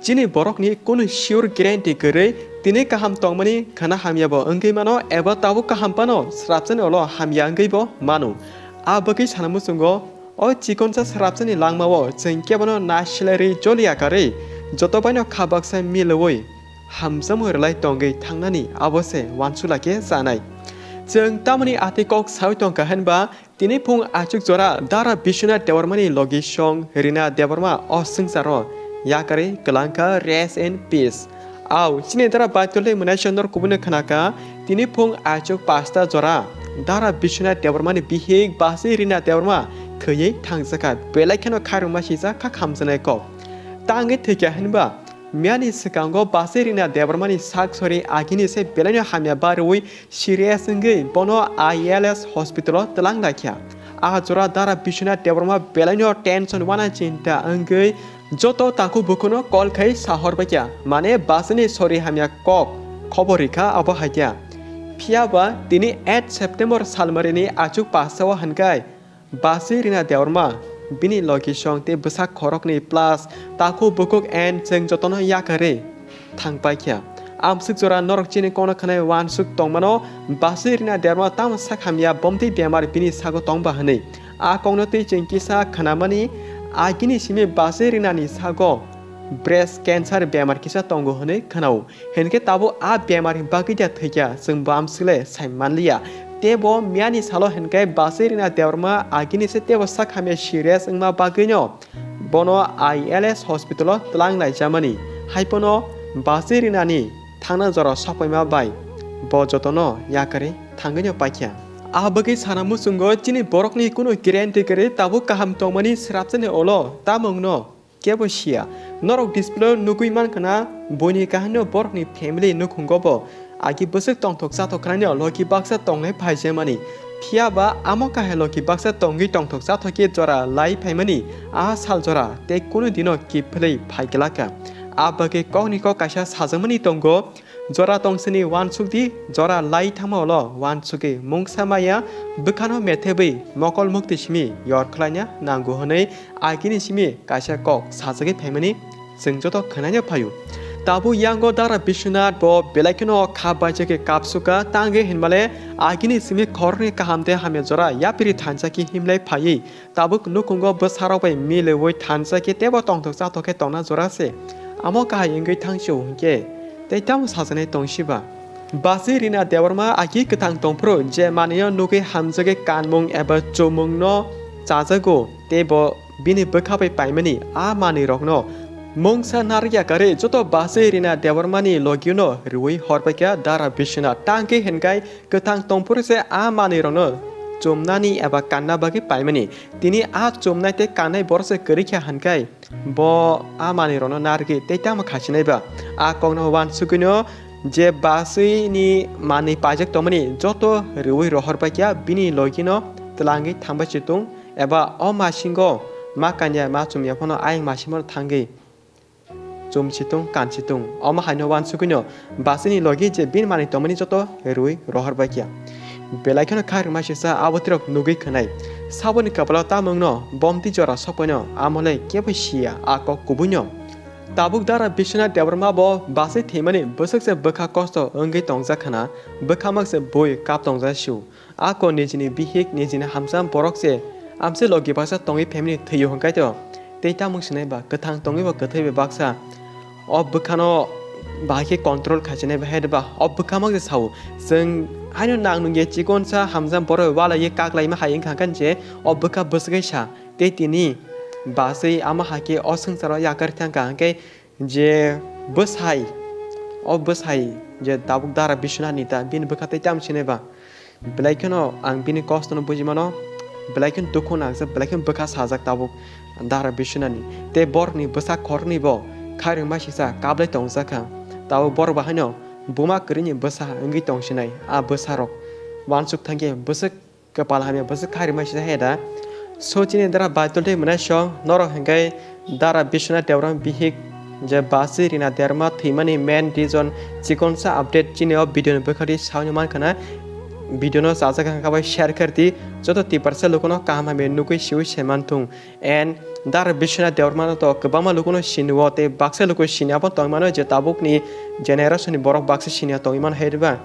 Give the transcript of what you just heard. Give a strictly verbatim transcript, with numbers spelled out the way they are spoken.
Chini borokni kunu sure guarantee kwrwi tini kaham tongmani khana hamyabo wngwi mano eba tabuk kaham phano srapsani ulo hamya wngwibo mano. A bagwi sana muchungo o chikonsa srapsani langmao chwng kebono nasilari joliya karwi joto baino kha baksa milwi hamjakmung rwlai tongwi thangnani abo se wansukla khe chanai. Chwng tamoni atwi kok sawi tongkha hinba tini phung achuk jora Dara Biswanath Debbarmani logi song Rina Debbarma o swngcharo yakarwi kwlangkha, rest in peace. Au chini dara baitolwi mwnaisong nor kubuni khnakha, tini phung achuk pasta jora Dara Biswanath Debbarmani bihik basi Rina Debbarma thwiwi thangjakha, belai kheno khairokma sijak kha khamjaknai kok. Tangwi thwikha hinba miyani swkango basi Rina Debbarmani sak sori agini se belaino hamya barwi serious wngwi bono I L S hospital o twlang laikha. A jora Dara Biswanath Debbarma belaino tension wana chinta wngwi joto takhuk bukhuno call khai sahor baikha, mane basini sori hamya kok khobor rikha abo haikha. Phiya ba tini eight September salmarini achuk pasta o hinkai basi Rina Debbarma bini logi song tei bwsak khoroknwi plus takhuk bukuk and chwng jotono yakarwi thang paikha. Amswk jora norok chini kokno khwnai wansuk tongmano, basi Rina Debbarma tamo sak hamya bomtwi bemar bini sago tongba hwnwi. A kokno twi chwng kisa khwnamani agini simi basi Rinani sago breast cancer bemar kisa tongo hwnwi khwnao. Hinkhe tabuk a bemar bagwi da thwikha chwng bo amswk le sai manliya. Tei bo miyani salo hinkhe basi Rina Debbarma agini se teibo sak hamya serious wngma bagwino bono I L S hospital o twlang laijamani. Haiphano basi Rinani thangna jora sokpaima bai bo jotono yakarwi thangwino paikha. A bagwi sana muchungo chini borokni kunu guarantee kwrwi tabuk kaham tongmani srapsani ulo tamungno kebo siya. Norok display o nugwi mankha na, buini kaham no borokni family nukhungo bo agi bwswk tongthok chathok khwlaino logi baksa tongnai phaijemani. Phiya ba amo kahai logi baksa tongwi tongthok chathok khe jora lai phaimani a sal jora tei kunu dino kiphilwi phai glakha. A bagwi kokni kok kaisa sajakmani tongo. Jora tongsini wansukdi, jora lai thangma ulo wansugwi mungsa maya bwkhano methebwi mokol mukti simi yor khlaina nango hwnwi agini simi kaisa kok sajagwi phaimani chwng joto khwnaino phaio. Tabuk yango Dara Biswanath bo belai kheno kha baijagwi kapsukha, tangwi hinmale agini simi khoroknwi kaham tei hamya jora yapiri thansa khe himlai phaiwi. Tabuk nukhungo bwsarok bai milwi thansa khe teibo tongthok chathok khe tongna jora se. Amo kahai wngwi thangsio hinkhe tei tamo sajaknai tongsiba. Basi Rina Debbarma agi kwthang tongphuru je manwino nugwi hamjagwi kanmung eba chumungno chajago tei bo bini bwkha bai paimani a manwirokno mungsa narwkya kwrwi joto basi Rina Debbarmani logino rwui horbaikha Dara Biswanath. Tangkhe hinkhai kwthang tongphuru se a manwirokno chumnani eba kanna bagwi paimani. Tini a chumnai tei kannai borok se kwrwi kha hinkhai bo a manwirokno narwgwi tei tamo khasinai ba? A kokno wansugwino je baswini manwi paijak tongmani joto rwui rohor baikha bini logino twlangwi thangbai chitung eba o masingo ma kanya ma chumya phano ayang masingbo thangwi chumsitung kansitung. Omo haino wansugwino basini logi je bini manwi tongmani joto rwi rohor baikya. Belai kheno kha rwma sisa abo tirok nugwi khwnai. Saboni kabalo tamungno bomti jora sokpaino amolai kebo siya a kok kubuino. Tabuk Dara Biswanath Debbarma bo basai thwimani bwswk se bwkha kosto wngwi tongjak khna, bwkha mak se bui kap tongjak sio. A ko nijini bihik, nijini hamsa borok se amse logi baksa tongwi family thwio hwnkhe to. Tei tamung sinai ba kwthang tongwi bo kwthwi bai baksa. O bwkhano bahai khe control khasinai ba hai ba o bwkha mak se sao. Chwng haino nang nungya chikonsa hamsa borok bai wala ye kaklaima hai wngkha hwnkhe je o bwkha bwswk sa. Tei tini baswi ama hai khe o swngcharo yakar thangkha hwnkhe je bwsai, o bwsai je tabuk Dara Biswanath ni ta bini bwkha tei tamo sinai ba. Belai kheno ang bini kosto no buji mano, belai kheno dukhu nangjak, belai kheno bwkha sajak tabuk Dara Biswanath ni. Tei borok ni bwsa khoroknwi bo khairokma sisa kablai tongjak kha. Tabuk borok bo haino buma kwrwi ni bwsa wngwi tong sinai a bwsa rok. Wansuk thang khe bwswk kwpal hamya bwswk khairokma sisa he da. So chini Dara Baitul tei mwnai song norok hwnkhe Dara Biswanath Debbarma bihik je basi Rina Debbarma thwimani main reason chikonsa update chini o video ni bwkhadi sawi mankha na. Video no chajak kha bai share khardi, joto tiprasa lukuno kaham hamya nugwi siwi semanthung. And Dar Biswanath Debbarma no to kwbangma lukuno sinio tei baksa luku sini abo tongmano je tabukni generation ni borok baksa sini tongmano hai riba.